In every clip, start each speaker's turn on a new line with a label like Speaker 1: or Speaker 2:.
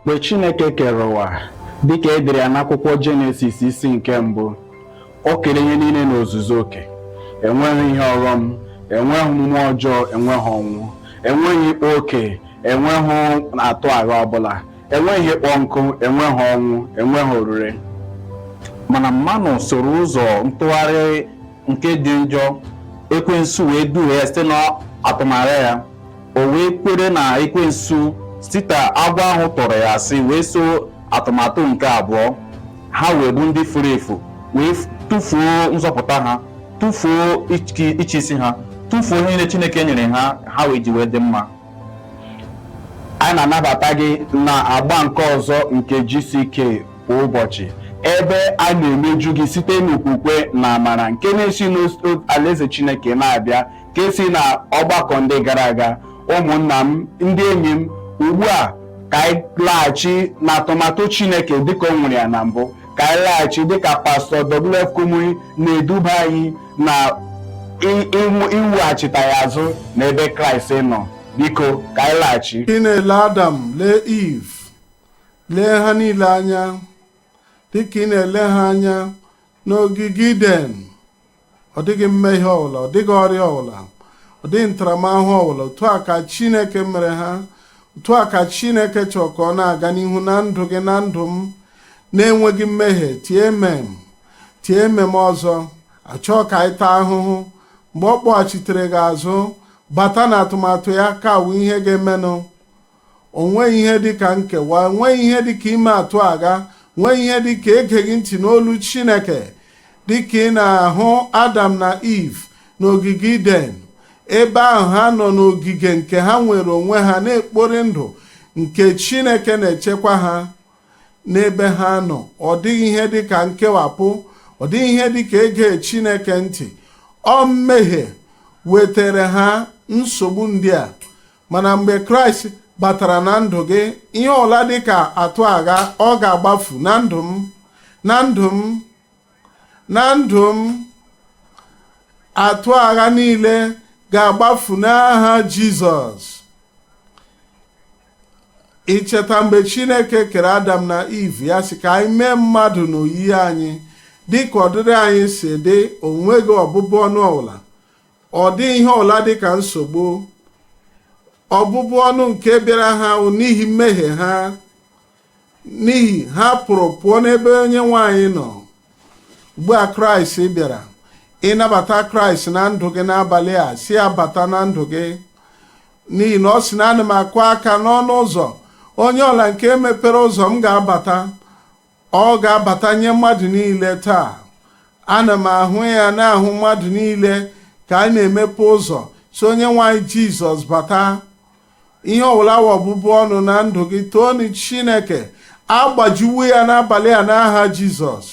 Speaker 1: Mgbe Chineke kere ụwa, dịka e dere ya n'akwụkwọ Jenesis isi nke mbụ, o kere ihe niile n'ozuzu oke. Enweghị ihe ọghọm, enweghị mmụọ ọjọọ, enweghị ọnwụ, enweghị ịkpa oke, enweghị atụ agha ọbụla, enweghị ịkpọ nkụ, enweghị ọnwụ, enweghị orure.
Speaker 2: Mana mmanụ soro ụzọ ntụgharị nke dị njọ, ekwensu wee duhie ya site n'atụmanya ya. O wee kwere na ekwensu site agwọ ahụ tọrọ ya asị wee so atụmatụ nke abụọ. Ha wee bụ ndị furu efu, wee tụfuo nzọpụta ha, tụfuo ịchịisi ha, tụfuo ihe niile Chineke nyere ha, ha wee ji wee dị mma.
Speaker 1: Anyị na-anabata gị na agba nke ọzọ nke GCK kwa ụbọchị, ebe a na-emeju gị site n'okwukwe na amara nke na-esi n'alaeze Chineke na-abịa, nke si na ọgbakọ ndị gara aga. Ụmụnna m, ndị enyi m, ugbu a ka anyị laghachi n'atụmatụ Chineke dịka o nwere ya na mbụ. Ka anyị laghachi dịka Pastọ W.F. Kumuyi na-eduba anyị na iweghachita ya azụ n'ebe Kraịst nọ. Biko, ka anyị laghachi.
Speaker 3: Ị na-ele Adam, lee Eve, lee ha niile anya dịka ị na-ele ha anya n'ogige Iden. Ọ dịghị mmehie ọbụla, ọ dịghị ọrịa ọbụla, ọ dịghị ntaramahụhụ ọbụla. Otu a ka Chineke mere ha, otu a ka Chineke chọrọ ka ọ na-aga n'ihu na ndụ gị, na ndụ m, na-enweghị mmehie. Tie amen, tie amen ọzọ. Achọọ ka anyị taa ahụhụ. Mgbe ọ kpọghachitere gị azụ bata na atụmatụ ya, ka wụ ihe ga-emenụ. O nweghị ihe dịka nkewa, enweghị ihe dịka ime atụ agha, nweghị ihe dịka egeghị ntị n'olu Chineke. Dịka ị na-ahụ Adam na Eve n'ogige Iden, ebe ahụ ha nọ n'ogige nke ha nwere onwe ha, na-ekpori ndụ nke Chineke na-echekwa ha n'ebe ha nọ, ọ dịghị ihe dịka nkewapụ, ọ dịghị ihe dịka ege Chineke ntị. Ọ mmehie wetara ha nsogbu ndị a. Mana mgbe Kraịst batara na ndụ gị, ihe ọla dịka atụ agha, ọ ga-agbafu na ndụ m, na ndụ m, na ndụ m. Atụ agha niile ga-agbafu n'aha Jizọs. Icheta mgbe Chineke kere Adam na Eve, ya sị ka anyị mee mmadụ n'oyiyi anyị, dịka ọdịdị anyị si dị. Onweghị ọbụbụ ọnụ ọbụla, ọ dịghị ihe ọbụla dịka nsogbu. Ọbụbụ ọnụ nke bịara ha n'ihi mmehie ha, n'ihi ha pụrụ pụọ n'ebe onye nwanyị nọ. Ugbu a Kraịst bịara, ịnabata Kraịst na ndụ gị n'abalị a, si ya bata na ndụ gị, n'ihi na ọ sị na ana m akụ aka n'ọnụ ụzọ. Onye ọla nke mepere ụzọ m ga-abata, ọ ga-abata nye mmadụ niile. Taa ana m ahụ ya, na-ahụ mmadụ niile ka a na-emepe ụzọ, si onye nwanyị Jizọs bata. Ihe ọbụla wa ọbụbụ ọnụ na ndụ gị, toonu Chineke, agbajiwo ya n'abalị a n'aha Jizọs.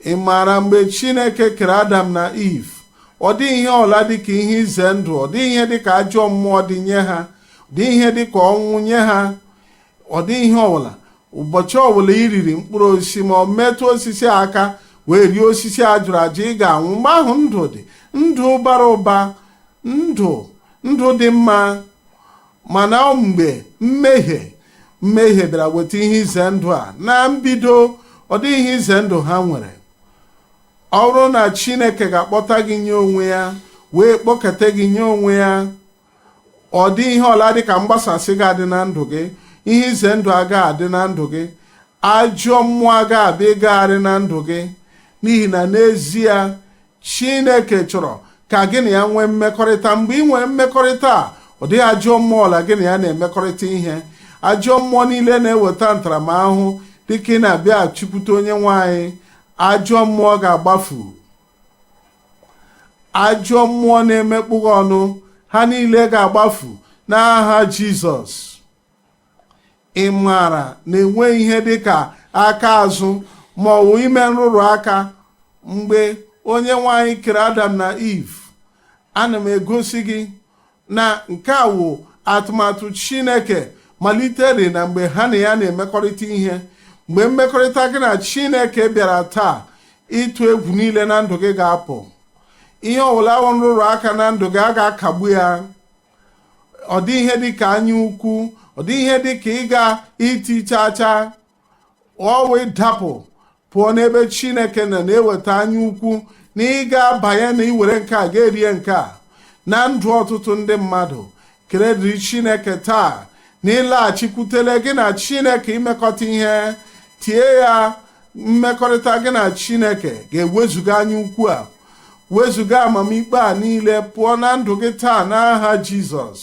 Speaker 3: Ị maara mgbe Chineke kere Adam na Eve, ọ dịghị ihe ọla dịka ihe ize ndụ, ọ dịghị ihe dịka ajọ mmụọ dị nye ha, ọ dịghị ihe dịka ọnwụ nye ha, ọ dịghị ihe ọbụla. Ụbọchị ọbụla i riri mkpụrụ osisi ma ọ metụ osisi aka wee rie osisi a jụrụ ajụ, ị ga-anwụ. Mgbe ahụ ndụ dị, ndụ bara ụba, ndụ, ndụ dị mma. Mana mgbe mmehie bịara weta ihe ize ndụ a, na mbido ọ dịghị ihe ize ndụ ha nwere. Ọ bụrụ na Chineke ga-akpọta gị nye onwe ya, wee kpọketa gị nye onwe ya, ọ dị ihe ọla dịka mgbasasị ga-adị na ndụ gị, ihe ize ndụ agaghị adị na ndụ gị, ajọ mmụọ agaghị abịa ịgagharị na ndụ gị, n'ihi na n'ezie Chineke chọrọ ka gị na ya nwee mmekọrịta. Mgbe ị nwere mmekọrịta a, ọ dịghị ajọ mmụọ ọla gị na ya na-emekọrịta ihe. Ajọ mmụọ niile na-eweta ntaramahụhụ, dịka ị na-abịa chụkwute onye nwanyị, ajọ mmụọ ga-agbafu. Ajọ mmụọ na-emekpụ gị ọnụ, ha niile ga-agbafu n'aha Jizọs. Ị maara na enweghị ihe dịka aka azụ ma ọ bụ ime nrụrụ aka mgbe onye nwanyị kere Adam na Eve. Ana m egosi gị na nke a wụ atụmatụ Chineke malitere na mgbe ha na ya na-emekọrịta ihe. Mgbe mmekọrịta gị na Chineke bịara taa, ịtụ egwu niile na ndụ gị ga-apụ. Ihe ọbụla nrụrụ aka na ndụ gị, a ga-akagbu ya. Ọ dị ihe dịka anya ukwu, Ọ dịghị ihe dị ka ịga iti chaa chaa. Ọwụ ịdapụ pụọ n'ebe Chineke nọ na-eweta anya ukwu na ịga banye na iwere nke a ga-erie nke a na ndụ ọtụtụ ndị mmadụ. Kele dịrị Chineke taa na ịlaghachikwutele gị na Chineke imekọta ihe. Tie ya mmekọrịta gị na Chineke ga-ewezuga anya ukwu a, wezuga amamikpe a niile pụọ na ndụ gị taa n'aha Jizọs.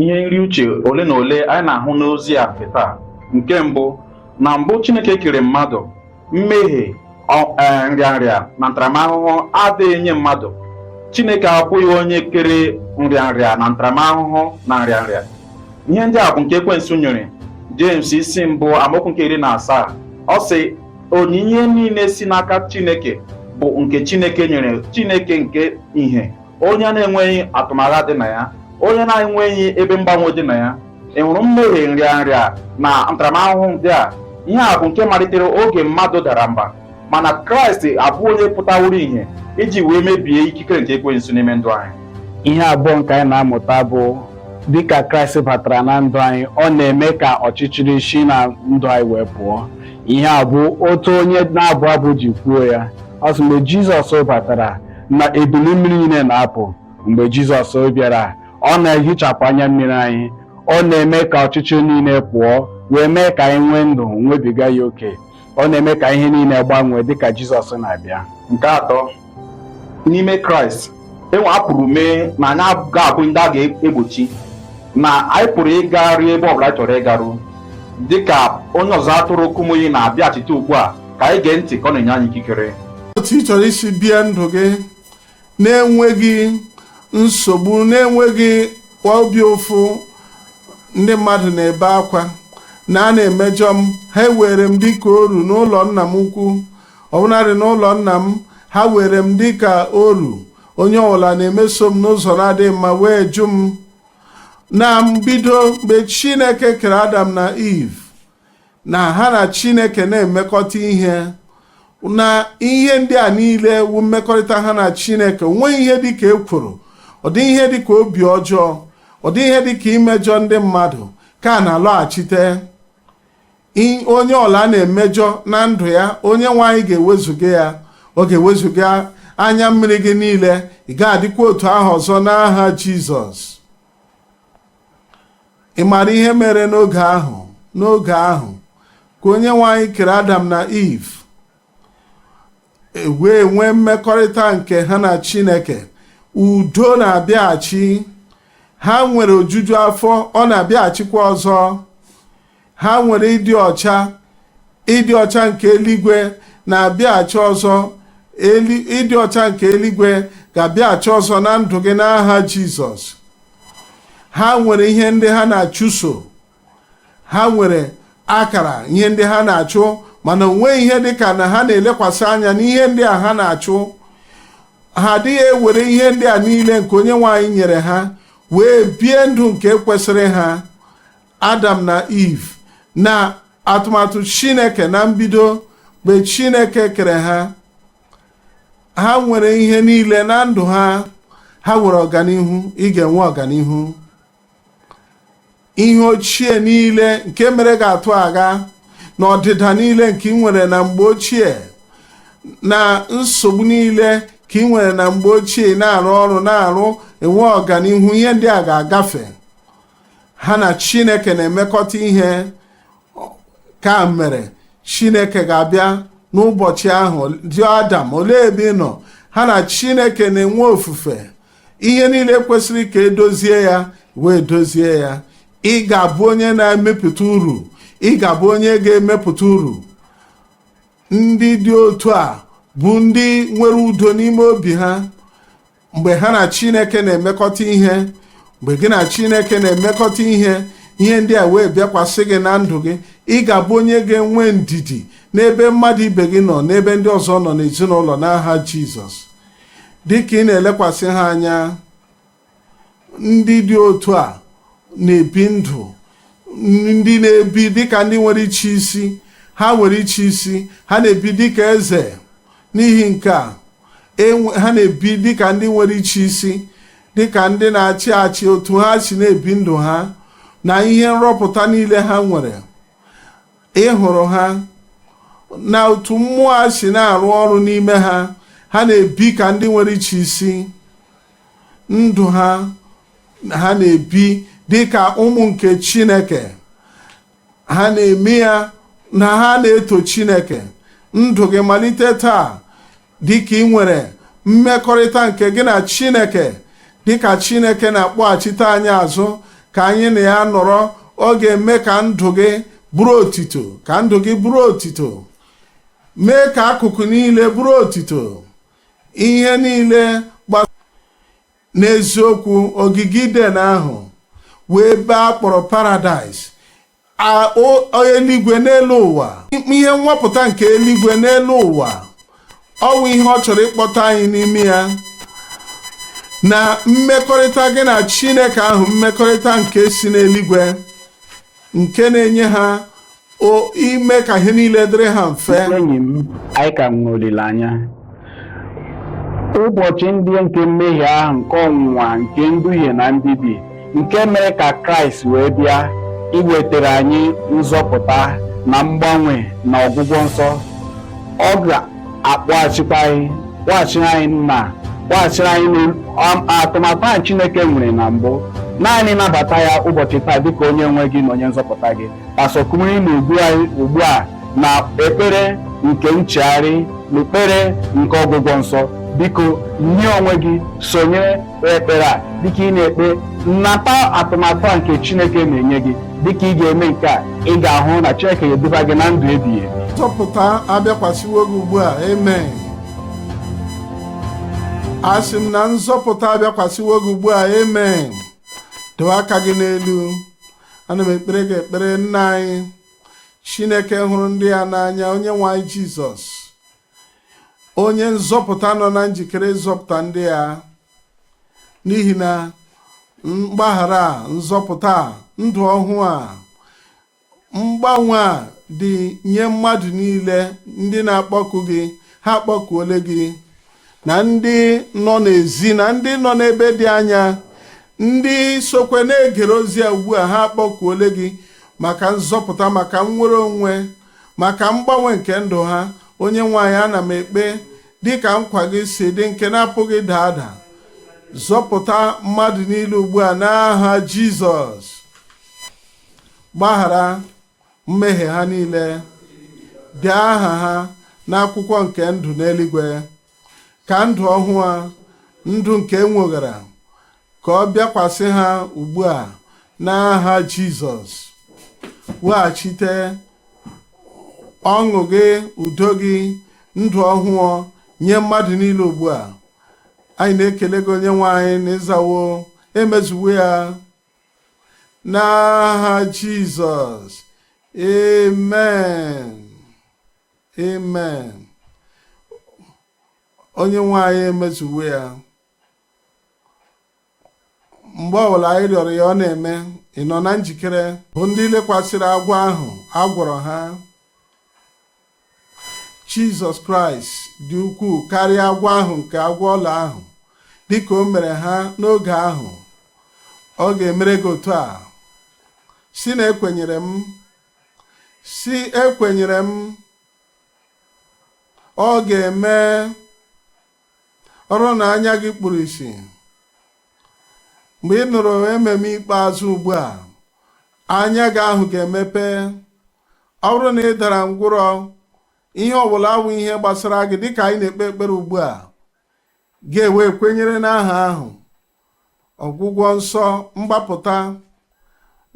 Speaker 2: Ihe nri uche ole na ole anyị na-ahụ n'ozi a nke taa. Nke mbụ, na mbụ Chineke kere mmadụ, mmehie, nrịanrịa na ntaramahụhụ adịghị nye mmadụ. Chineke abụghị onye kere nrịanrịa na ntaramahụhụ na nrịanrịa. Ihe ndị a bụ nke ekwensu nyere. James isi mbụ amaokwu nke 17, ọ sị onyinye niile si n'aka Chineke bụ nke Chineke nyere, Chineke nke ihe, onye na-enweghị atụmagha dị na ya, onye na-enweghị ebe mgbanwe dị na ya. Ị hụrụ mmehie, nrịanrịa na ntaramahụhụ ndị a? Ihe a bụ nke malitere oge mmadụ dara mba, mana Kraịst abụ onye pụtaworo ihe iji wee mebie ikikere nke ekwensu n'ime ndụ anyị.
Speaker 1: Ihe abụọ nke anyị na-amụta bụ, dịka Kraịst batara na ndụ anyị, ọ na-eme ka ọchịchịrị si na ndụ anyị wee pụọ. Ihe a bụ otu onye na-abụ abụ ji kwuo ya. Ọ sị mgbe Jizọs batara na ebili mmiri niile na-apụ. Mgbe Jizọs bịara, ọ na-ehichapụ anya mmiri anyị, ọ na-eme ka ọchịchịrị niile pụọ wee mee ka anyị nwee ndụ nwebiga ya oke. Ọ na-eme ka ihe niile gbanwee dịka Jizọs na-abịa.
Speaker 2: Nke atọ, n'ime Kraịst enwe a pụrụ mee na anyị ga-abụ ndị a ga-egbochi na anyị pụrụ ịgaru ebe ọbụla anyị chọrọ ịgaru. Dịka onye ọzụzụ atụrụ Kumuyi na-abịachite ugbu a, ka anyị gee ntị ka ọ na-enye anyị ikikere.
Speaker 3: Otu ị chọrọ isi bie ndụ gị na-enweghị nsogbu, na-enweghị obi ụfụ, ndị mmadụ na-ebe akwa na a na-emejọ m, ha ewere m dịka oru n'ụlọ nna m ukwu, ọbụnadị n'ụlọ nna m ha were m dịka oru, onye ọbụla na-emeso m n'ụzọ na-adịghị mma wee jụ m. Na mbido, mgbe Chineke kere Adam na Eve, na ha na Chineke na-emekọta ihe, na ihe ndị a niile wu mmekọrịta ha na Chineke. Onweghị ihe dịka ekworo, ọ dịghị ihe dịka obi ọjọọ, ọ dịghị ihe dịka imejọ ndị mmadụ ka a na-alọghachite. Onye ọla na-emejọ na ndụ ya, onye nwe anyị ga-ewezuga ya, ọ ga-ewezuga anya mmiri gị niile. Ị ga-adịkwa otu ahụ ọzọ n'aha Jizọs. Ị maara ihe mere n'oge ahụ? N'oge ahụ ka onye nwe anyị kere Adam na Eve, wee nwee mmekọrịta nke ha na Chineke. Udo na-abịaghachi, ha nwere ojuju afọ, ọ na-abịaghachikwa ọzọ. Ha nwere ịdị ọcha, ịdị ọcha nke eluigwe na-abịaghachi ọzọ. Ịdị ọcha nke eluigwe ga-abịaghachi ọzọ na ndụ gị n'aha Jizọs. Ha nwere ihe ndị ha na-achụso, ha nwere akara ihe ndị ha na-achụ, mana o nweghị ihe dịka na ha na-elekwasị anya n'ihe ndị a ha na-achụ. Ha adịghị ewere ihe ndị a niile nke onye nwe anyị nyere ha wee bie ndụ nke kwesịrị ha. Adam na Eve na atụmatụ Chineke na mbido, mgbe Chineke kere ha, ha nwere ihe niile na ndụ ha, ha nwere ọganihu. Ị ga-enwe ọganihu. Ihe ochie niile nke mere ga-atụ agha na ọdịda niile nke ị nwere na mgbe ochie, na nsogbu niile ka ị nwere na mgbe ochie, na-arụ ọrụ na-arụ enwe ọganihu, ihe ndị a ga-agafe. Ha na Chineke na-emekọta ihe ka mere Chineke ga-abịa n'ụbọchị ahụ jụọ Adam, olee ebe ị nọ? Ha na Chineke na-enwe ofufe. Ihe niile kwesịrị ka edozie ya wee dozie ya. Ị ga-abụ onye na-emepụta uru, ị ga-abụ onye ga-emepụta uru. Ndị dị otu a bụ ndị nwere udo n'ime obi ha mgbe ha na Chineke na-emekọta ihe. Mgbe gị na Chineke na-emekọta ihe, ihe ndị a wee bịakwasị gị na ndụ gị, ị ga-abụ onye ga-enwe ndidi n'ebe mmadụ ibe gị nọ, n'ebe ndị ọzọ nọ n'ezinụlọ n'aha Jizọs. Dịka ị na-elekwasị ha anya, ndị dị otu a na-ebi ndụ ndị na-ebi dịka ndị nwere iche isi. Ha nwere iche isi, ha na-ebi dịka eze. N'ihi nke a, ha na-ebi dịka ndị nwere iche isi, dịka ndị na-achị achị. Otu ha si na-ebi ndụ ha Na ihe nrọpụta niile ha nwere, ị hụrụ ha na otu mmụọ a si na-arụ ọrụ n'ime ha. Ha na-ebi ka ndị nwere iche isi ndụ ha. Ha na-ebi dị ka ụmụ nke Chineke. Ha na-eme ya na ha na-eto Chineke. Ndụ gị malite taa dị ka ị nwere mmekọrịta nke gị na Chineke, dịka Chineke na-akpọghachite anyị azụ ka anyị na ya nọrọ, ọ ga-eme ka ndụ gị bụrụ otito, ka ndụ gị bụrụ otito, mee ka akụkụ niile bụrụ otito, ihe niile. N'eziokwu, ogige Iden ahụ wee ebe a kpọrọ paradaịs, eluigwe n'elu ụwa, ihe nwapụta nke eluigwe n'elu ụwa. Ọ bụ ihe ọ chọrọ ịkpọta anyị n'ime ya na mmekọrịta gị na Chineke ahụ, mmekọrịta nke si n'eluigwe, nke na-enye ha ime ka ihe niile dịrị ha mfe.
Speaker 1: Enyi m, anyị ka nwee olileanya. Ụbọchị ndị nke mmehie ahụ, nke ọnwụnwa, nke nduhie na mbibi, nke mere ka Kraịst wee bịa iwetara anyị nzọpụta na mgbanwe na ọgwụgwọ nsọ, ọ ga-akpọghachikwa anyị, kpọghachiri anyị nna, kpọghachiri anyị atụmatụ ahụ Chineke nwere na mbụ. Naanị nabata ya ụbọchị taa dịka onye nwe gị na onye nzọpụta gị. Pastọ Kumuyi na-edu anyị ugbu a na ekpere nke nchegharị na ekpere nke ọgwụgwọ nsọ. Biko, nye onwe gị, sonyere ekpere a dịka ị na-ekpe, nata atụmatụ a nke Chineke na-enye gị. Dịka ị ga-eme nke a, ị ga-ahụ na Chineke ga-eduba gị na ndụ ebighị ebi.
Speaker 3: Nzọpụta abịakwasịwo gị ugbu a. Amen. Asị m na nzọpụta abịakwasịwo gị ugbu a. Amen. Dowe aka gị n'elu. Ana m ekpere gị ekpere. Nna anyị, Chineke hụrụ ndị ya n'anya, onye nwe anyị Jizọs, onye nzọpụta nọ na njikere ịzọpụta ndị ya, n'ihi na mgbaghara a, nzọpụta a, ndụ ọhụụ a, mgbanwe a dị nye mmadụ niile ndị na-akpọku gị. Ha akpọkuole gị, na ndị nọ n'ezi na ndị nọ n'ebe dị anya, ndị sokwe na-egere ozi a ugbu a, ha akpọkuole gị maka nzọpụta, maka nnwere onwe, maka mgbanwe nke ndụ ha. Onye nwe anyị, ana m ekpe dịka nkwa gị si dị, nke na-apụghị daa ada, zọpụta mmadụ niile ugbu a n'aha Jizọs. Gbaghara mmehie ha niile, dee aha ha n'akwụkwọ nke ndụ n'eluigwe, ka ndụ ọhụụ a, ndụ nke enweghara, ka ọ bịakwasị ha ugbu a n'aha Jizọs. Weghachite ọṅụ gị, udo gị, ndụ ọhụụ nye mmadụ niile ugbu a. Anyị na-ekele gị, onye nwe anyị, na ịzawo, emezuwo ya n'aha Jizọs. Amen, amen. Onye nwe anyị emezuwo ya. Mgbe ọbụla anyị rịọrọ ya, ọ na-eme. Ị nọ na njikere? Bụ ndị lekwasịrị agwọ ahụ, agwọrọ ha. Jizọs Kraịst dị ukwuu karịa agwọ ahụ nke agwọ ọla ahụ. Dịka o mere ha n'oge ahụ, ọ ga-emere gị otu a. Si na ekwenyere m, si ekwenyere m, ọ ga-eme. Ọrụ na anya gị kpuru ìsì, mgbe ị nụrụ ememe ikpeazụ ugbu a, anya gị ahụ ga-emepe. Ọ bụrụ na ị dara ngwụrọ, ihe ọbụla awụ ihe gbasara gị, dịka anyị na-ekpe ekpere ugbu a, ga-ewe kwenyere n'aha ahụ, ọgwụgwọ nsọ, mgbapụta,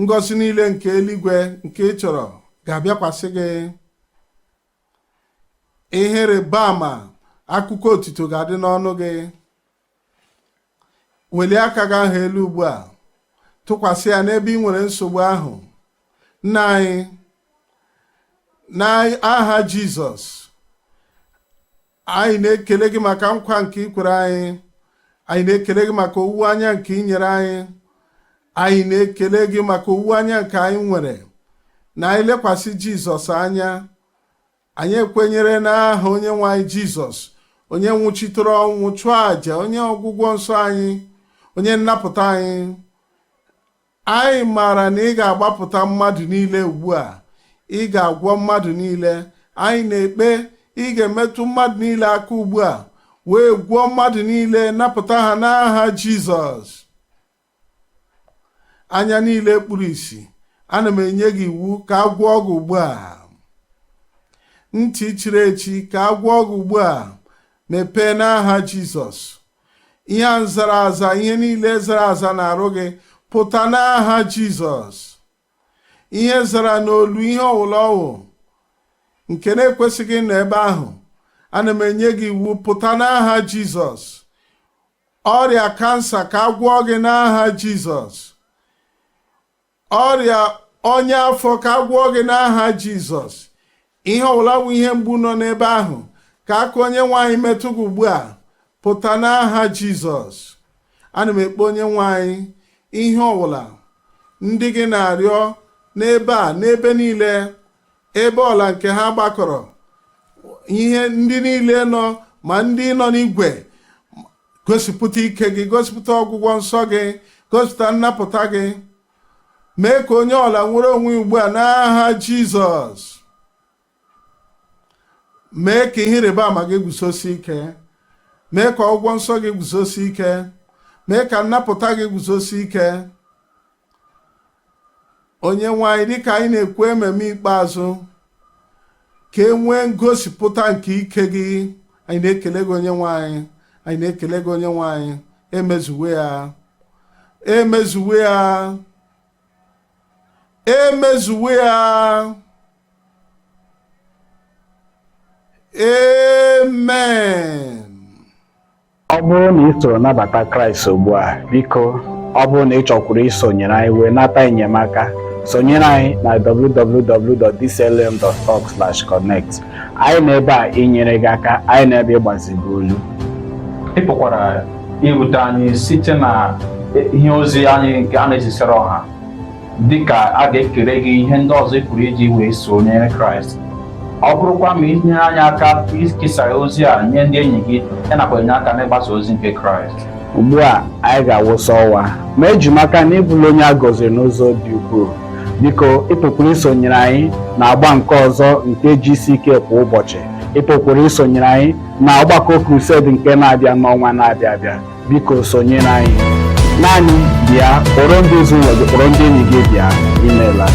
Speaker 3: ngọzi niile nke eluigwe nke ị chọrọ ga-abịakwasị gị. Ihe rịba ama, akụkọ otito ga-adị n'ọnụ gị. Welie aka gị ahụ elu ugbu a, tụkwasị ya n'ebe ị nwere nsogbu ahụ. Nna anyị, n'aha Jizọs, anyị na-ekele gị maka nkwa nke ị kwere anyị. Anyị na-ekele gị maka owuwe anya nke ị nyere anyị. Anyị na-ekele gị maka owuwe anya nke anyị nwere na anyị lekwasị Jizọs anya. Anyị ekwenyere n'aha onye nwe anyị Jizọs, onye nwụchitere ọnwụ, chụọ àjà, onye ọgwụgwọ nsọ anyị, onye nnapụta anyị. Anyị maara na ị ga-agbapụta mmadụ niile ugbu a. Ị ga-agwọ mmadụ niile. Anyị na-ekpe ị ga-emetụ mmadụ niile aka ugbu a wee gwọọ mmadụ niile, napụta ha n'aha Jizọs. Anya niile kpuru ìsì, ana m enye gị iwu ka a gwọọ gị ugbu a. Ntị chiri echi, ka a gwọọ gị ugbu a. Mepee n'aha Jizọs. Ihe a zara aza, ihe niile zara aza na-arụ gị, pụta n'aha Jizọs. Ihe zara n'olu, ihe ọwụla ọwụ nke na-ekwesịghị ịnọ ebe ahụ, ana m enye gị iwu, pụta n'aha Jizọs. Ọrịa kansa, ka a gwọọ gị n'aha Jizọs. Ọrịa ọnya afọ, ka a gwọọ gị n'aha Jizọs. Ihe ọbụla bụ ihe mgbu nọ n'ebe ahụ, ka aka Onye nwe anyị metụ gị ugbu a, pụta n'aha Jizọs. Ana m ekpe, Onye nwe anyị, ihe ọbụla ndị gị na-arịọ n'ebe a, n'ebe niile, ebe ọla nke ha gbakọrọ, ihe ndị niile nọ, ma ndị nọ n'igwe, gosipụta ike gị, gosipụta ọgwụgwọ nsọ gị, gosipụta nnapụta gị. Mee ka onye ọla nwere onwe ugbu a n'aha Jizọs. Mee ka ihe ịrịba ama gị guzosi ike. Mee ka ọgwụgwọ nsọ gị guzosi ike. Mee ka nnapụta gị guzosi ike, Onye nwe anyị. Dịka anyị na-ekwu ememe ikpeazụ, ka e nwee ngosipụta nke ike gị. Anyị na-ekele gị, Onye nwe anyị. Anyị na-ekele gị, Onye nwe anyị. Emezuwe ya, emezuwe ya, emezuwe ya. Amen.
Speaker 1: Ọ bụrụ na ị soro nabata Kraịst ugbu a, biko, ọ bụrụ na ị chọkwuru isonyere anyị wee nata enyemaka, sonyere anyị na www.dclm.org/connect. Anyị nọ ebe a inyere gị aka. Anyị nọ ebe ịgbazi gị olu.
Speaker 2: Ị pụkwara irute anyị site na ihe ozi anyị nke a na-ezisara ọha, dịka a ga-ekere gị ihe ndị ọzọ ị pụrụ iji wee sonyere Kraịst. Ọ bụrụkwa ma inyere anyị aka ikesa ozi a nye ndị enyi gị, ya nakwa enye aka n'ịgbasa ozi nke Kraịst.
Speaker 1: Ugbu a anyị ga-awụsa ọwa, ma eji m aka na ịbụla onye a gọziri n'ụzọ dị ukwuu. Biko, ị pụkwara isonyere anyị na agba nke ọzọ nke GCK kwa ụbọchị. Ị pụkwara isonyere anyị na ọgbakọ crusade nke na-abịa n'ọnwa na-abịa abịa. Biko, sonyere anyị. Naanị bịa, kpọrọ ndị ezinụlọ gị, kpọrọ ndị enyi gị bịa. Imeela.